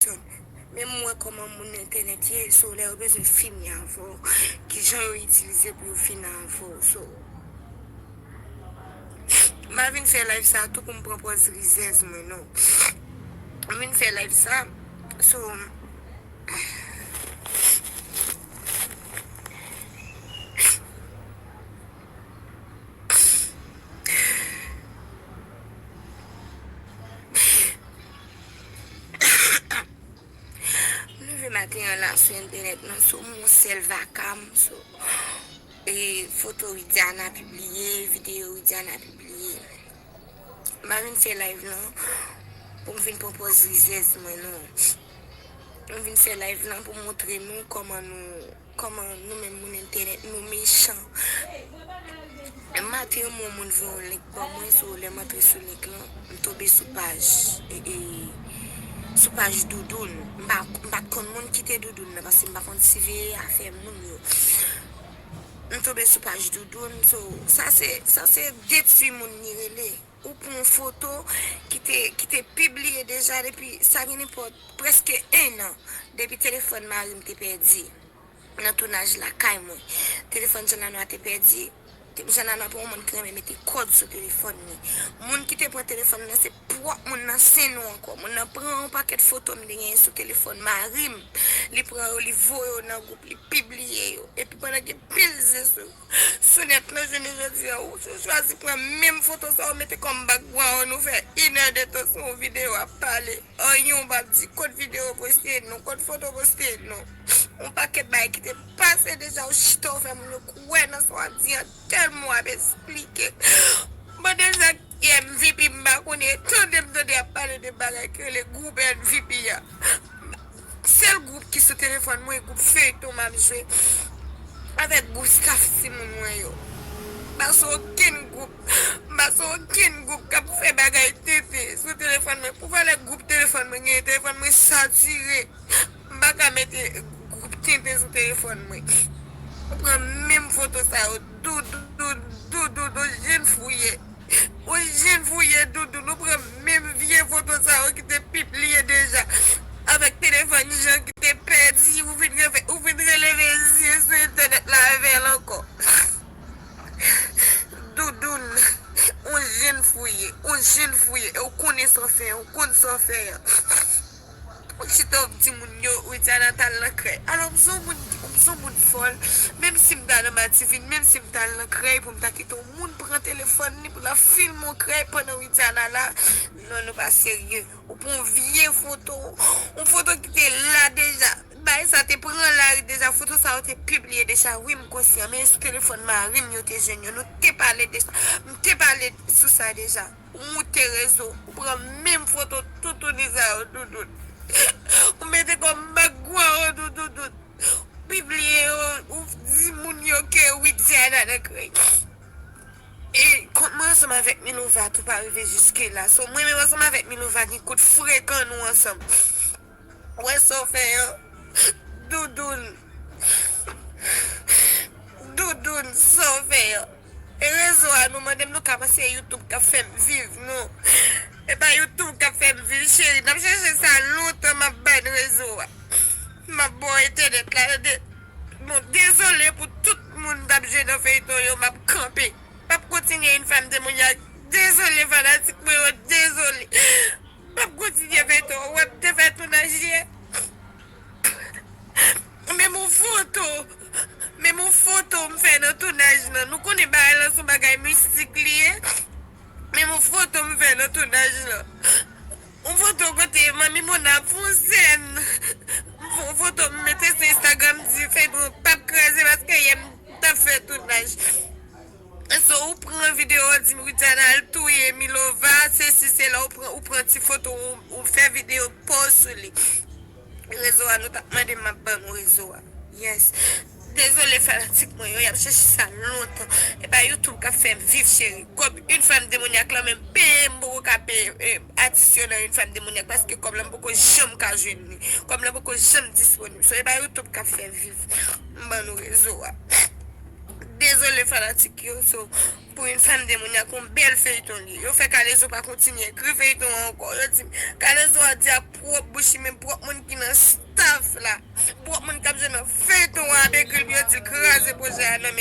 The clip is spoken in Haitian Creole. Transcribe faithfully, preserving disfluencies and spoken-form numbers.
fonksyone. Men m wè kòman moun entènèt ye, so lè yo bezwen fini avè w, kijan yo itilize pou yo fini avè w. So, m pa vin fè live sa tou pou m pran pòz rizèz mwen, non. M vin fè live sa, so, m leve maten an la sou entènèt nan, sou yon sèl vaka m, sou, e, foto Widiana pibliye, videyo Widiana pibliye. M pa vin fè live lan pou m vin pran pòz rizèz mwen, non. M vin fè live lan pou montre nou kòman nou, kòman nou menm moun entènèt, nou mechan. Maten an, yon moun voye yon link ban mwen, so lè m antre sou link lan, m tonbe sou paj, e, e, sou paj Doudoun. M pa, m pa t konn moun ki te Doudoun nan, paske m pa konn siveye afè moun yo. M tonbe sou paj Doudoun, so, sa se, sa se detwi moun li rele. Ou pran yon foto ki te, ki te pibliye deja depi, sa gen nenpòt, prèske en an, depi telefòn mari m te pèdi nan tounaj lakay mwen. Telefòn Jean Lanois te pèdi. Te-, Jean Lanois pa yon moun ki renmen mete kòd sou telefòn li. Moun ki te pran telefòn nan, se pwòp moun nan, se nou ankò. Moun nan pran yon pakèt foto m te genyen sou telefòn mari m. Li pran yo, li voye yo nan gwoup, li pibliye yo. Epi pandan gen pil zen sou, sou nèt lan, jounen jodi a, ou chwazi pran menm foto sa, ou mete kòm background, ou fè inè de tan sou yon videyo ap pale. Anyen w p ap di, kot videyo poste non, kot foto poste non. Yon pakèt bagay ki te pase deja, w chita w fè moun yo kwè nan sa w ap di an, tèlman w ap esplike. Bon, deja, M V P, m pa konnen, tande m tande y ap pale de bagay ki rele gwoup M V P a. Sèl gwoup ki sou telefòn mwen, gwoup feyton m ap jwe avèk gwoup staff timoun mwen yo. M pa sou okenn gwoup, m pa sou okenn gwoup k ap fè bagay tenten sou telefòn mwen. Pou valè gwoup telefòn mwen genyen, telefòn mwen satire. M pa ka mete gwoup tenten sou telefòn mwen. Ou pran menm foto sa yo, Doudoun, Doudoun, Doudoun, jenn fou ye. Ou jenn fou ye, Doudoun, ou pran menm vye foto sa yo ki te pibliye deja avèk telefòn Jean ki te pèdi, ou vin reve-, ou vin releve zye sou entènèt la avè l ankò. Doudoun, ou jenn fou ye, ou jenn fou ye, e ou konnen sa w fè, ou konn sa w fè an. Ou chita w ap di moun yo, Widiana t al nan krèy. Alò, m se yon moun, m se yon moun fòl. Menm si m ta nan Madiven, menm si m t al nan krèy pou m ta kite yon moun pran telefòn li pou l ap filme yon krèy pandan Widiana la, non, nou pa serye. Ou pran yon vye foto, yon foto ki te la deja. Bagay sa te pran lari deja, foto sa yo te pibliye deja. Wi, m konsyan, men sou telefòn mari m yo te jwenn yo. Nou te pale de sa. M te pale sou sa deja. Ou moute rezo, ou pran menm foto toutouni sa yo, Doudoun. Ou mete kòm background, Doudoun. Pibliye yo, ou di moun yo ke Widiana nan krèy. E kont mwen ansanm avèk Milova tou pa rive jiske la. So, mwen menm ansanm avèk Milova gen kout frekan nou ansanm. Ou wè sa w fè an? Doudoun. Doudoun, sa w fè an? E rezo a, nou mande m nou ka panse YouTube k ap fè m viv, non. E pa YouTube k ap fè m viv, cheri. N ap chèche sa lontan, m ap ban rezo a. M ap ba w entènèt la, tande. Bon, dezole pou tout moun k ap jwe nan feyton yo, m ap kanpe. M ap kontinye Une femme démoniaque. Dezole, fanatik mwen yo, dezole. M ap kontinye feyton. Ou wè m te fè tounaj yè. Menm yon foto, menm yon foto m fè nan tounaj lan. Nou konnen bagay lan se yon bagay mistik li ye. Menm yon foto m fè nan tounaj lan. Yon foto kote Manmi Mona ap fè yon sèn. M fè yon foto m mete sou Instagram, di feyton p ap kraze paske yè m t ap fè tounaj. So, ou pran videyo, ou di Widiana al touye Milova, sesi, sela, ou pran, ou pran ti foto, ou, ou fè videyo, post sou li. Rezo a, nou t ap mande m, m ap ban nou rezo a. Yes. Dezole fanatik mwen yo, y ap chèche sa lontan. E pa YouTube k ap fè m viv, cheri. Kòb Une femme démoniaque lan menm peye m poko ka peye, eh, atis yo nan Une femme démoniaque paske kòb lan m poko janm ka jwenn li. Kòb lan poko janm disponib. So, e pa YouTube k ap fè m viv. M ban nou rezo a. Dezole fanatik yo, so, pou yon fanm de moun, y a kon bèl feyton li. Yo fè Kalezo pa kontinye ekri feyton an ankò. Yo di, Kalezo a di a pwòp bouch li, men pwòp moun ki nan staff la, pwòp moun k ap jwe nan feyton an ap ekri l pou yo di l kraze pwojè a nan men